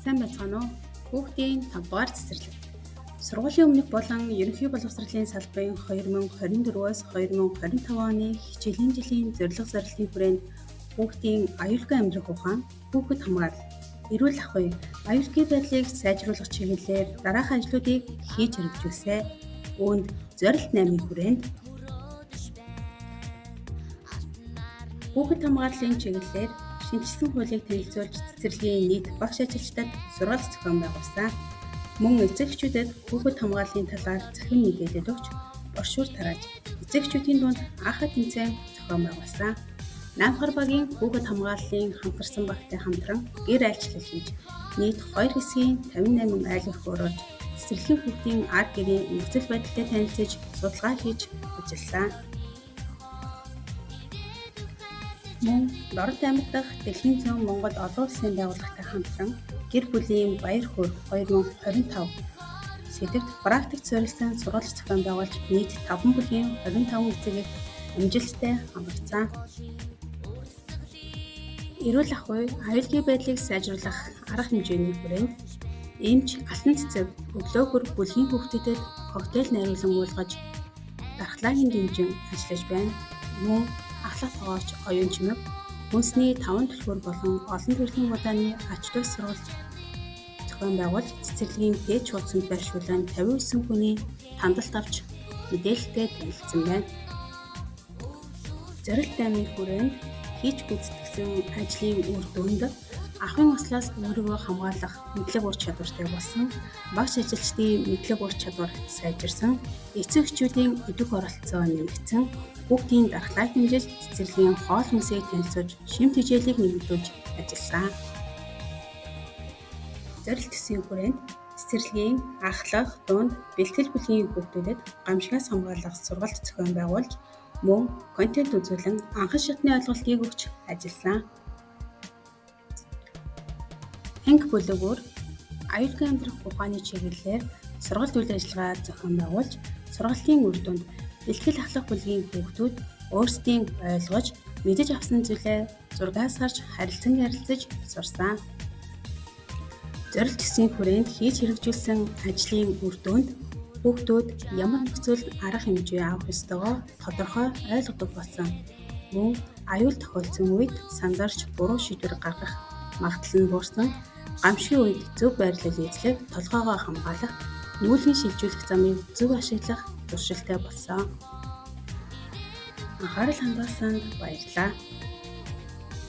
Сайн байцгаана уу? Хүүхдийн 5 дугаар цэцэрлэг. Сургуулийн өмнөх болон ерөнхий боловсролын салбарын 2024-өөс 2025 оны хичээлийн жилийн зорилго зорилтын хүрээнд хүүхдийн аюулгүй амьдрах ухаан, хүүхэд хамгаалал, эрүүл ахуй, аюулгүй байдлыг сайжруулах чиглэлээр дараах ажлуудыг хийж хэрэгжүүлсэн. Үүнд зорилт 8-ын хүрээнд хүүхэд хамгааллын чиглэлээр шинэчилсэн хуулийг танилцуулж цэцэрлэгийн нийт багш ажилчдад сургалт зохион байгуулсан. Мөн эцэг эхчүүдэд хүүхэд хамгааллын талаар цахим мэдээлэл өгч, брошюр тарааж, эцэг эхчүүдийн дунд анхаа тэмцээн зохион байгуулсан. Наанхар багийн хүүхэд хамгааллын хамтарсан багтай хамтран гэр айлчлал хийж, нийт 2 хэсгийн 58 айл өрхөөр орж, цэцэрлэгийн хүүхдийн ар гэрийн нөхцөл байдалтай танилцаж, судалгаа хийж ажилласан. Мөн Дорнод аймаг дахь Дэлхийн зүүн Монгол олон улсын байгууллагатай хамтран гэр бүлийн баяр хөөр 2025 сэдэвт практикт суурилсан сургалт зохион байгуулж нийт 5 бүлгийн 25 эцэг эх амжилттай хамрагдсан. Эрүүл ахуй, аюулгүй байдлыг сайжруулах арга хэмжээний хүрээнд эмч, алтан цэцэг, өглөө бүр бүлгийн хүүхдүүдэд коктейл найруулан уулгаж дархлаагийн дэмжин ажиллаж байна. Мөн ахлах тоогооч оюун чимэг, үндэсний 5 түлхүүр болон олон төрлийн удааны ач тус сургалт зохион байгуулж цэцэрлэгийн пэйж хуудсанд байршуулан 59 хүний тандалт авч мэдээлэлтэй танилцсан байна. Зорилт аймын хүрээнд хийж гүйцэтгэсэн ажлын үр дүнд ахуйн ослоос өөрийгөө хамгаалах мэдлэг ур чадвартай болсон, багш ажилчдын мэдлэг ур чадвар сайжирсан, эцэг эхчүүдийн идэвх оролцоо нэмэгдсэн, хүүхдийн дархлааг дэмжиж, цэцэрлэгийн хоол хүнсийг танилцуулж, шим тэжээлийг нэмэгдүүлж ажилласан. Зорилт төсвийн хүрээнд цэцэрлэгийн ахлах, дунд, бэлтгэл бүлгийн хүүхдүүдэд гамшигаас хамгаалах сургалт зохион байгуулж, мөн контент үзүүлэн анхан шатны ойлголтыг өгч ажилласан. Анги бүлэгүүр аюулгүй амьдрах ухааны чиглэлээр сургалт үйл ажиллагаа зохион байгуулж, сургалтын үр дүнд бэлтгэл ахлах бүлгийн хүүхдүүд өөрсдийн ойлгож, мэдэж авсан зүйлээ зургаас харж харилцан ярилцаж сурсан. Зорилт төсвийн хүрээнд хийж хэрэгжүүлсэн ажлын үр дүнд хүүхдүүд ямар нөхцөлд арга хэмжээ авах ёстойгоо тодорхой ойлгодог болсон. Мөн аюул тохиолдсон үед сандарч буруу шийдвэр гаргах магадлал нь буурсан, гамшигын үед зөв байрлал эзлэх, толгойгоо хамгаалах, нүүлгэн шилжүүлэх замыг зөв ашиглах туршилтай болсон. Анхаарал хандуулсанд баярлалаа.